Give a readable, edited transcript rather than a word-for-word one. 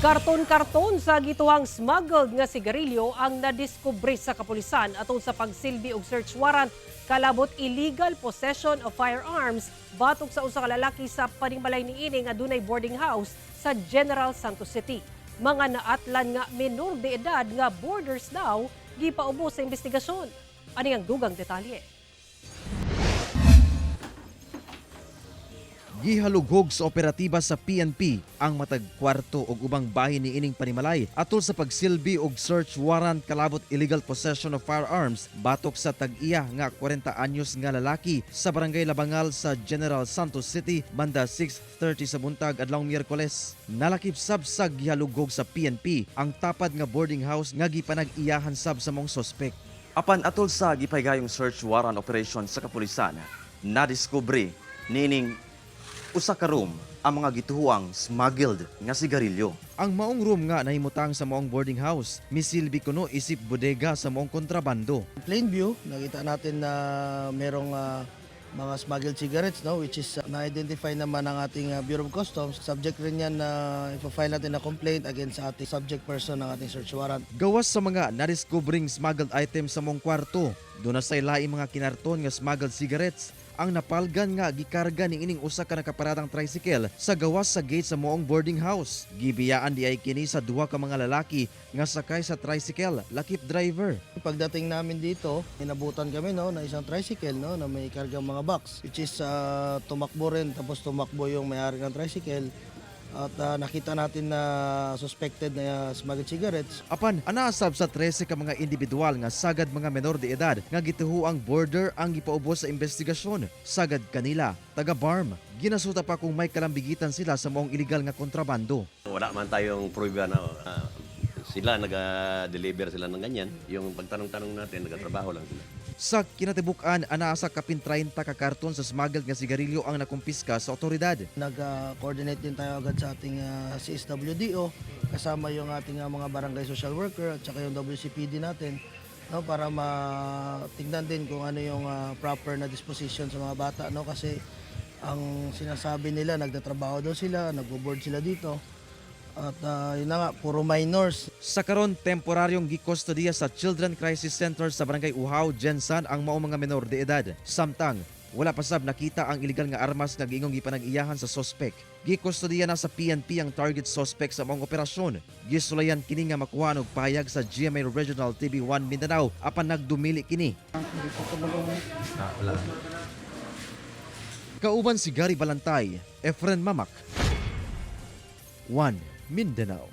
Karton-karton sa gituhang smuggled nga sigarilyo ang nadiskubre sa kapulisan atol sa pagsilbi og search warrant kalabot illegal possession of firearms batok sa usa ka lalaki sa panimalay niini nga dunay boarding house sa General Santos City. Mga naatlan nga menor de edad nga boarders daw gipaubos sa investigasyon. Ani ang dugang detalye. Gihalughog sa operatiba sa PNP ang matag kwarto og ubang bahin ni ining panimalay atol sa pagsilbi og search warrant kalabot illegal possession of firearms batok sa tag-iya nga 40 anyos nga lalaki sa Barangay Labangal sa General Santos City banda 6:30 sa buntag adlawng Miyerkules. Nalakip sab sa gihalughog sa PNP ang tapad nga boarding house nga gipanag-iyahan sab sa maong sospek. Apan atol sa gipahigayong search warrant operation sa kapulisan, nadiskubre nining usa ka room ang mga gituhuang smuggled nga sigarilyo. Ang maong room nga nahimutang sa maong boarding house, misilbi kuno isip bodega sa maong kontrabando. Plain view, nakita natin na merong mga smuggled cigarettes, no, which is na-identify naman ng ating Bureau of Customs. Subject rin yan na ipa-file natin na complaint against sa ating subject person ng ating search warrant. Gawas sa mga nadiskubring smuggled items sa mong kwarto, duna say laing mga kinarton nga smuggled cigarettes ang napalgan nga gikarga ni ining usa ka nakaparadang tricycle sa gawas sa gate sa moong boarding house. Gibiyaan di ay kini sa duha ka mga lalaki nga sakay sa tricycle, lakip driver. Pagdating namin dito, inabutan kami, no, na isang tricycle, no, na may kargang mga box, which is tumakbo rin, tapos tumakbo yung may-ari ng tricycle at nakita natin na suspected na smuggled cigarettes. Apan anasab sa 13 ka mga individual nga sagad mga menor de edad nga gituhuang boarder ang gipaubos sa investigasyon. Sagad kanila, taga BARMM. Ginasuta pa kung may kalambigitan sila sa maong illegal nga kontrabando. Wala man tayong prueba na sila nag-deliver sila ng ganyan. Yung pagtanong-tanong natin, nagatrabaho lang sila. Sa kinatibuk-an, anaa sa kapin 30 ka karton sa smuggled nga sigarilyo ang nakumpiska sa otoridad. Nag-coordinate din tayo agad sa ating CSWDO kasama yung ating mga barangay social worker at saka yung WCPD natin, no, para matingnan din kung ano yung proper na disposition sa mga bata, no, kasi ang sinasabi nila, nagtatrabaho daw sila, nagbo-board sila dito at yun na nga, puro minors. Sa karon, temporaryong gikustodiya sa Children Crisis Center sa Barangay Uhaw, GenSan ang maong mga menor de edad. Samtang, wala pa sab nakita ang illegal nga armas nga giingong gipanag-iyahan sa sospek. Gikustodiya na sa PNP ang target suspect sa maong operasyon. Gisulayan kini nga makuha og pahayag sa GMA Regional TV1 Mindanao apan nagdumili kini. Kauban si Gary Balantay, Efren Mamak. 1 Mindanao.